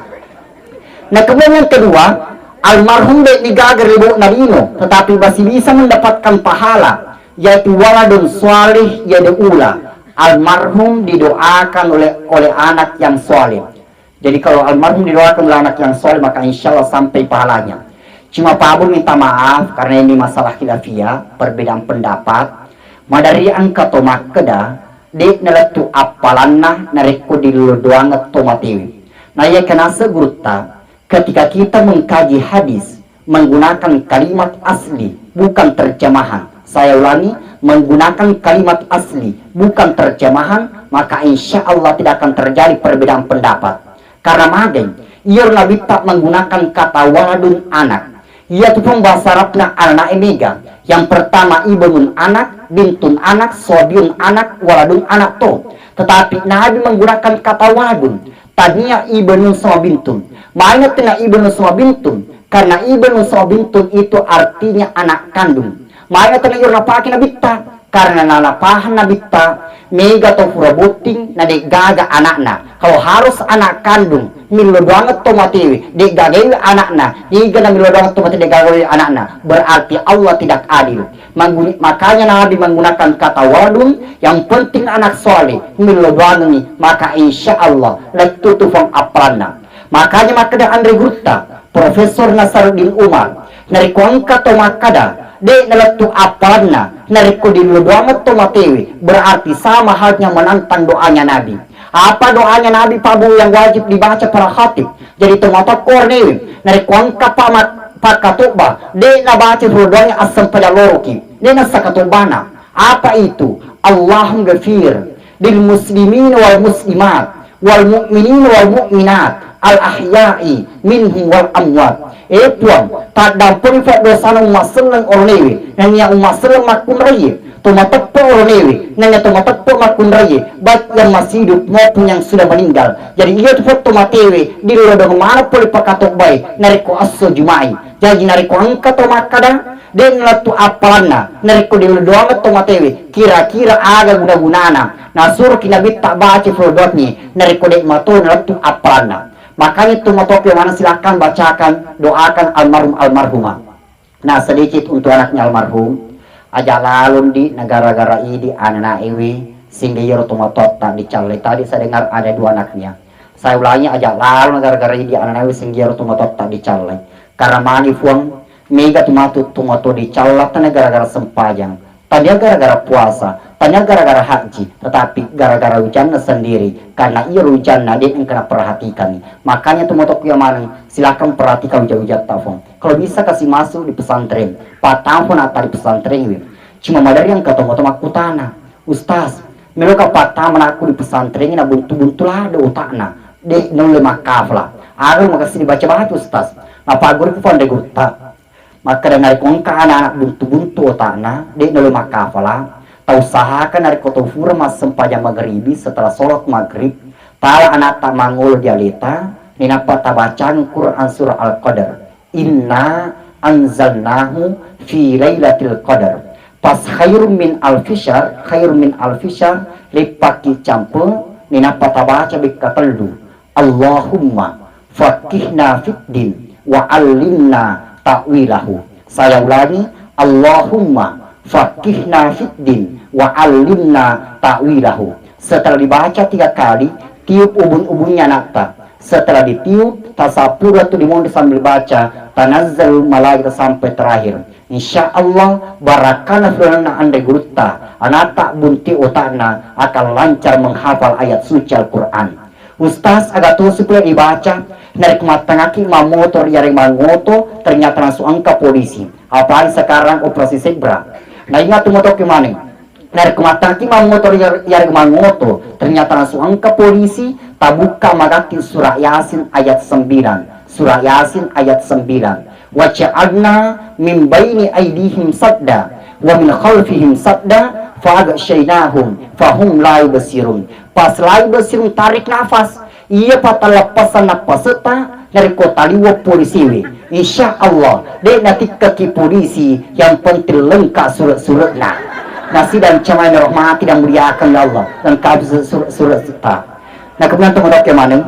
Nah, kemudian yang kedua, almarhum de' nigaga ribo'na lino, tetapi masih bisa mendapatkan pahala, yaitu waladun salih yad'u la. Almarhum didoakan oleh oleh anak yang saleh. Jadi kalau almarhum didoakan oleh anak yang soleh, maka insya Allah sampai pahalanya. Cuma Pak Abu minta maaf karena ini masalah khilafiyah, perbedaan pendapat. Madari engka to makkeda, de' nalettu appalanna narekko dillo doang to matewe. Nah, iya kenase gurutta, ketika kita mengkaji hadis, menggunakan kalimat asli, bukan terjemahan. Saya ulangi, menggunakan kalimat asli, bukan terjemahan, maka insya Allah tidak akan terjadi perbedaan pendapat. Karena mageng, iya Nabitta menggunakan kata waladun anak. Iya tu pun bahasa Arabna anak mega. Yang pertama ibnun anak, bintun anak, sobiun anak, waladun anak to. Tetapi Nabi menggunakan kata waladun. Tania ibnu sama bintun. Mana tena ibnu sama bintun? Karena ibnu sama bintun itu artinya anak kandung. Mana tena iro napake Nabitta? Karena nalapahang Nabitta, mega to pura botting, na de' gaga anakna. Kalau harus anak kandung, millo doang to matewe, de' gaga anakna, niga na millo doang to mate de' gaga anakna. Berarti Allah tidak adil. Manggu-, makanya Nabi menggunakan kata waladun, yang penting anak soleh, millo doangengngi, maka insya Allah, lettu tu fang appalanna. Makanya makkeda anre gurutta, Profesor Nasaruddin Umar, narekko engka to makkeda, de' nalettu appalanna, narekko dillo doang to matewe, berarti sama halnya menantang doanya Nabi. Apa doanya Nabi, Pak Bu, yang wajib dibaca para khatib? Jadi to matokkor newe, narekko engka pa-, pakkatobba, de' nabaca ro doang assempajang loroki, de' nassa katobbana. Apa itu? Allahumma ghafir lil muslimin wal muslimat wal mu'minin wal mu'minat al ahya'i minhum wal amwat. Eh Puang, taddampuri faddosana umma selleng oronewe, nennia umma selleng makkunraie, To mateppe oronewe, nanya to mateppe makkunraie, baik yang masih hidup maupun yang sudah meninggal. Jadi iya tu to matewe, dilodong mana pole pakatobbai, narekko esso Juma'i. Jaji narekko engka to makkada, de' nalettu appalanna, narekko dilodong to matewe, kira-kira aga guna-gunana. Nasuroki Nabitta baca folodoangngi, narekko de' mato nalettu appalanna. Makanya tu matoke mana silakan bacakan, doakan almarhum almarhumah. Nah, sedikit untuk anaknya almarhum, aja lalon di negara-gara idi anak-anak ewe, sehingga iyaro tomatoatta dicallai. Tadi saya dengar ada dua anaknya. Saya ulangi, aja lalon negara-gara idi anak-anak ewe, sehingga iyaro tomatoatta dicallai. Karena magi Fuang, mega tu matu tomato dicalla, tania gara-gara sempajang, tania gara-gara puasa, tania gara-gara haji, tetapi gara-gara ujanna sendiri. Karena iyaro ujanna de' engka naperhatikan. Makanya tomatoakku yang maneng, silakan perhatikan uja-ujatta Fuang. Kalau bisa kasih masuk di pesantren, patampo nata di pesantren wi. Cuma madari yang kata moto makkutana, Ustaz, meloka pattama anakku di pesantren na buntu-buntu lado otakna, de' nulle makkafala. Aga makasih dibaca batu Ustaz. Apa guru ku fandai gurutta. Makkeda narekko engka anak-anak buntu-buntu otakna, de' nulle makkafala, tausahakan narekko tau fura massempajang magribi setelah sholat maghrib, tala anatta mangolo di aleta, ninappa tabacang Quran surah Al-Qadar. Inna anzalnahu fi lailatul qadar. Pas khairum min alfi syahr, khairum min alfi syahr, leppakki campe, ninappa tabaca bekka tellu. Allahumma faqihna fid din wa allimna ta'wilahu. Saya ulangi, Allahumma faqihna fid din wa allimna ta'wilahu. Setelah dibaca tiga kali, tiup ubun-ubunnya anatta. Setelah ditiup, tasappura tu di mondi sambil baca, tanazzalul malaikah sampai terakhir. Insya Allah, barakana fulanna anre gurutta, anatta bunti otakna akan lancar menghafal ayat suci Al-Quran. Ustaz, aga tosi pole dibaca, narekko mattangaki mammotor yareng mangoto, ternyata langsung engka polisi. Apalagi sekarang operasi zebra. Nah, ingat tu motoki maneng. Narekko mattangaki mammotor yar-, yareng mangoto, ternyata langsung engka polisi, tabukka magatti surah Yasin ayat sembilan. Surah Yasin ayat sembilan. Wa ja'alna min baini aidihim sadda, wa min khalfihim sadda, fa aghsyaynahum, fa hum la yubsirun. Pas la yubsirun, tarik nafas. Iya patalleppasan nappasetta, narekko taliwa polisiwe. Insya Allah, de' natikkaki polisi, yang penting lengkap surat-suratna. Nasidang jamaah yang dirahmati dan muliakan Allah, lengkap surat-surat ta. Nah, kemudian teman-teman maneng.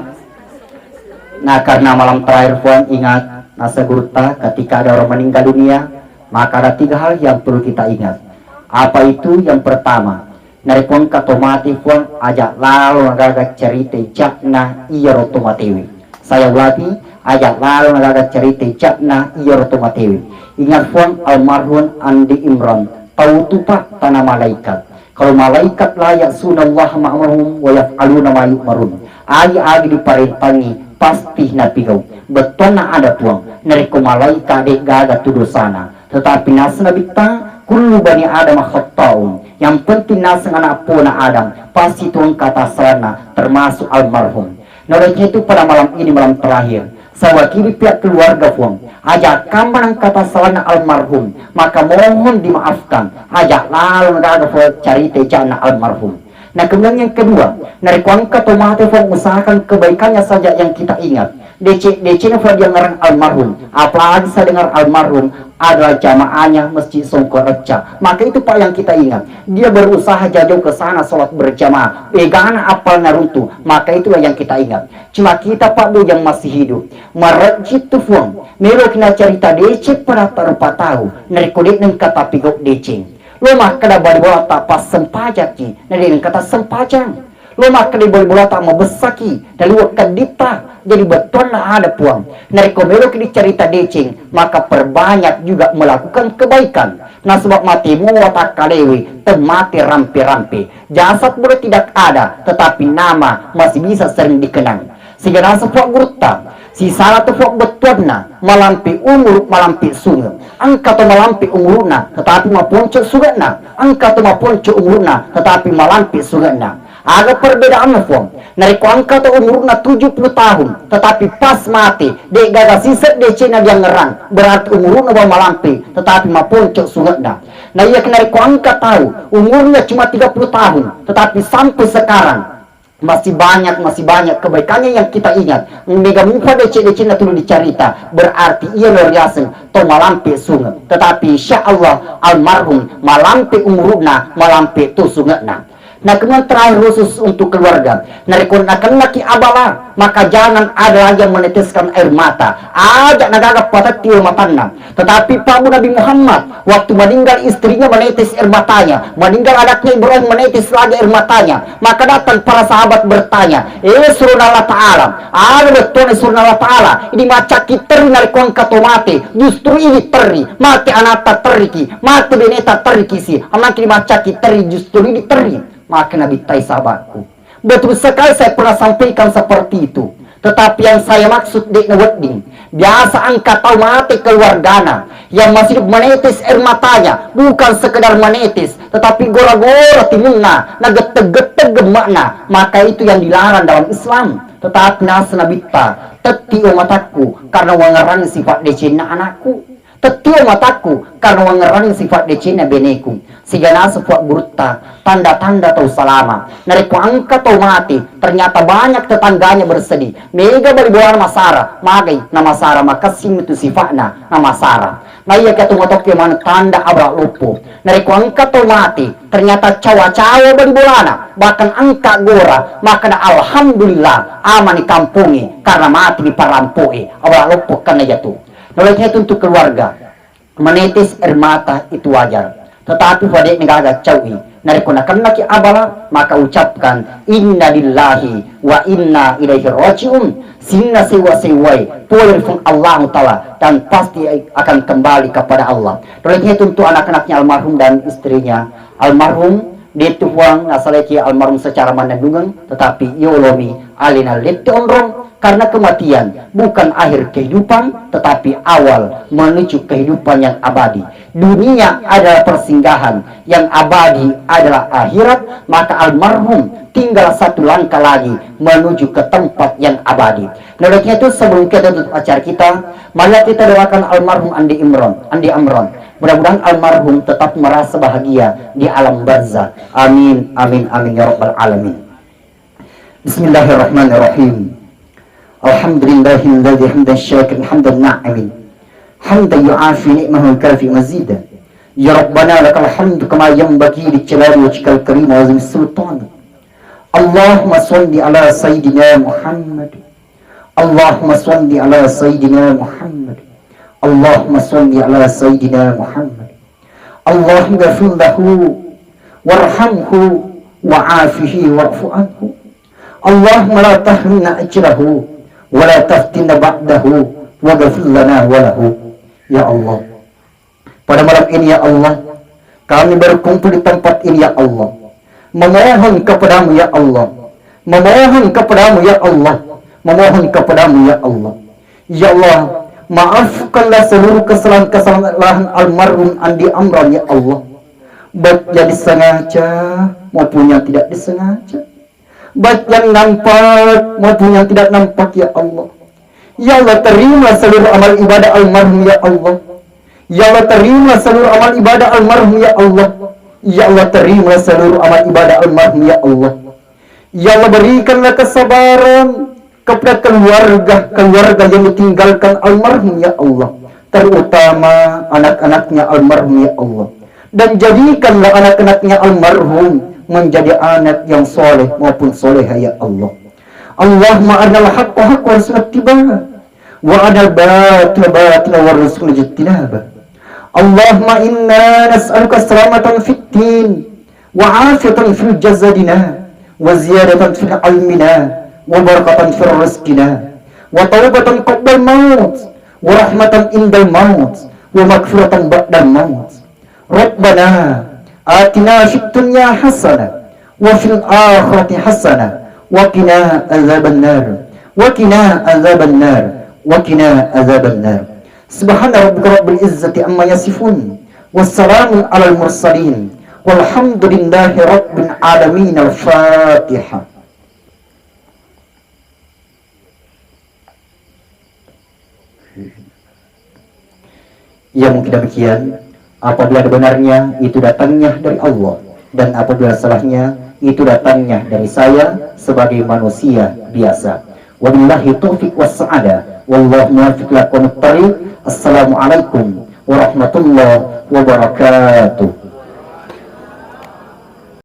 Nah, karena malam terakhir Fuang, ingat, nasa gurutta, ketika ada orang meninggal dunia, maka ada tiga hal yang perlu kita ingat. Apa itu? Yang pertama, narekko engka to mate Fuang, aja lalo nagaga cerita ja'na iyaro to matewe. Saya ulangi, aja lalo nagaga cerita ja'na iyaro to matewe. Ingat Fuang, almarhum Andi Imran, tau tu Pak, tana malaikat. Kalau malaikat la ya'sunallaha ma amarahum wa yaf'aluna ma yu'marun. Agi-agi diparentangi pasti napigau. Bettuanna ada Puang, narekko malaikat de' gaga tu dosana. Tetapi naseng Nabitta, kullu bani Adam khatta'un. Yang penting naseng anak pona Adam pasti tu engka tassalanna, termasuk almarhum. Nah, oleh itu pada malam ini, malam terakhir, saya wakili pihak keluarga Fuang, aja kamma nengka tassalanna almarhum, maka mohon dimaafkan, aja lalo gaga Fuang carita ja'na almarhum. Nah, kemudian yang kedua, narekko engka to mate Fuang, usahakan kebaikannya saja yang kita ingat. Dece-, decena Fuang diangngerang almarhum, apalagi saya dengar almarhum adalah jamaahnya Masjid Songko Recca. Maka itu, Pak, yang kita ingat. Dia berusaha jauh-jauh ke sana sholat berjamaah. Egana apalna runtuh. Maka itulah yang kita ingat. Cuma kita, Pak, Bu, yang masih hidup. Marejji tu Fuang. Meloki nacarita deceng pada tarupa tau. Narekko de' nengka tapigau deceng. Lo makkeda bali bola ta passempajakki. Na de' nengka tassempajang. Lo makkeda bali bola ta mabessaki, naliweng kedditta. Jadi bettuanna ada Puang. Narekko meloki dicarita deceng, maka perbanyak juga melakukan kebaikan. Nasaba mate mua watakkalewe, temmate rampe-rampe. Jasad boleh tidak ada, tetapi nama masih bisa sering dikenang. Sehingga naseng Puang gurutta, sisala tu Puang bettuanna, malampe umuru, malampe sunge. Engka to malampe umuru'na, tetapi maponco sunge'na. Engka to maponco umuru'na, tetapi malampe sunge'na. Aga perbedaanna, Puang? Narekko engka to umurna tujuh puluh tahun, tetapi pas mate, de'gaga siseng decenna diangngerang, berarti umurna bawang malampe, tetapi maponco sunge'na. Nah, iya narekko engka tau umurnya cuma tiga puluh tahun, tetapi sampai sekarang masih banyak, masih banyak kebaikannya yang kita ingat. Mega mupa deceng-decenna tuli dicarita, berarti iya noriaseng to malampe sunge. Tetapi insya Allah almarhum malampe umurna, malampe to sunge'na. Nah, kemudian terakhir khusus untuk keluarga. Narekko nakennaki abala, maka jangan ada lagi yang meneteskan air mata. Aja nagaga patetti matanna. Tetapi Pak Nabi Muhammad, waktu meninggal istrinya menetes air matanya, meninggal anaknya Ibrahim menetes lagi air matanya. Maka datang para sahabat bertanya, "Eh, surona Allah Ta'ala, ada bettuanna surona Allah Ta'ala, ini macakki terri narekko engka to mate, justru ini terri, mate anakta terriki, mate beneta terriki si, amangki macakki terri justru ini terri." Maka Nabi tai sahabatku. Betul sekali saya pernah sampaikan seperti itu. Tetapi yang saya maksud de'na wedding. Biasa engka tau mate keluargana. Yang masih hidup menetes air matanya. Bukan sekedar menetes. Tetapi gora-gora timunna. Nagetteg-getteg gemme'na. Maka itu yang dilarang dalam Islam. Tetapi nasa Nabitta. Tetti o matakku. Karena wangerang sifat decenna anakku. Tettio matakku, karena wangerang sifat decenna beneku. Siganasa Puang Gurutta, tanda-tanda tau salama. Narekko engka tau mate, ternyata banyak tetangganya bersedih. Mega bali bolana masara, magai na masara, makessing itu sifatna na masara. Naiya katu matokki mana tanda abra loppo. Narekko engka tau mate, ternyata cawa-cawa bali bolana, bahkan engka gora, maka alhamdulillah, amani kampongi karena mate di parampoe, abra loppo kenna jatu. Nolai tu untuk keluarga, menetes air mata itu wajar. Tetapi pada negaga caui. Narekko nakennaki abala, maka ucapkan, "Inna lillahi wa inna ilaihi raji'un." Sinna sewa-sewai, pole ri Puang Allahu Ta'ala, dan pasti akan kembali kepada Allah. Nolai tu untuk anak-anaknya almarhum dan istrinya almarhum, De'tu Puang nasalaki almarhum secara mannennungeng, tetapi yolomi alena lette onrong, karena kematian bukan akhir kehidupan, tetapi awal menuju kehidupan yang abadi. Dunia adalah persinggahan, yang abadi adalah akhirat, maka almarhum tinggal satu langkah lagi menuju ke tempat yang abadi. Nah, oleh karena itu, sebelum kita tutup acara kita, marilah kita doakan almarhum Andi Imron, Andi Amron. Mudah-mudahan almarhum tetap merasa bahagia di alam barzah. Amin, amin, amin ya rabbal alamin. Bismillahirrahmanirrahim. Alhamdulillahilladzi hamdan syakiran hamdan na'imin. Hamdan yu'afi ni'mahu wa yukafi mazida. Ya Rabbana lakal hamdu kama yanbaghi li jalali wajhikal karim wa azimi sultanik. Allahumma shalli ala sayyidina Muhammad. Allahumma shalli ala sayyidina Muhammad. Allahumma shalli ala sayyidina Muhammad. Allahumma ghfir lahu warhamhu wa'afihi wa'fu anhu. Allahumma la tahrimna ajrahu wa la taftinna ba'dahu waghfir lana wa lahu. Ya Allah, pada malam ini, ya Allah, kami berkumpul di tempat ini, ya Allah, memohon kepadamu, ya Allah, memohon kepadamu, ya Allah, memohon kepadamu, ya Allah. Ya Allah, maafkanlah seluruh kesalahan-kesalahan almarhum Andi Amran, ya Allah, baik yang disengaja maupun yang tidak disengaja, baik yang nampak maupun yang tidak nampak, ya Allah. Ya Allah, terima seluruh amal ibadah almarhum, ya Allah. Ya Allah, terima seluruh amal ibadah almarhum, ya Allah. Ya Allah, terima seluruh amal ibadah almarhum, ya Allah. Ya Allah, berikanlah kesabaran kepada keluarga-keluarga yang ditinggalkan almarhum, ya Allah, terutama anak-anaknya almarhum, ya Allah, dan jadikanlah anak-anaknya almarhum menjadi anak yang soleh maupun soleha, ya Allah. Allahumma arinal haqqa haqqa warzuqna ittiba'a, wa arinal batila batila warzuqna ijtinaba. Allahumma inna nas'aluka salamatan fid din, wa afiyatan fil jasadina, wa ziyadatan fil ilmina, wa barakatan fil rizqina, wa taubatan qabla maut, wa rahmatan indal maut, wa maghfiratan ba'dal maut. Rabbana atina fid dunya hasanah, wa fil akhirati hasanah, wa qina adzabannar, wa qina adzabannar, wa qina adzabannar. Subhana rabbika rabbil izzati amma yasifun. Wassalamun alal mursalin. Walhamdulillahi rabbil alamin. Al-Fatihah. Ya, mungkin demikian. Apabila ada benarnya, itu datangnya dari Allah, dan apabila salahnya, itu datangnya dari saya sebagai manusia biasa. Wabillahi taufiq was sa'adah. Wallahu muwaffiq ila aqwamit thariq. Assalamualaikum warahmatullahi wabarakatuh.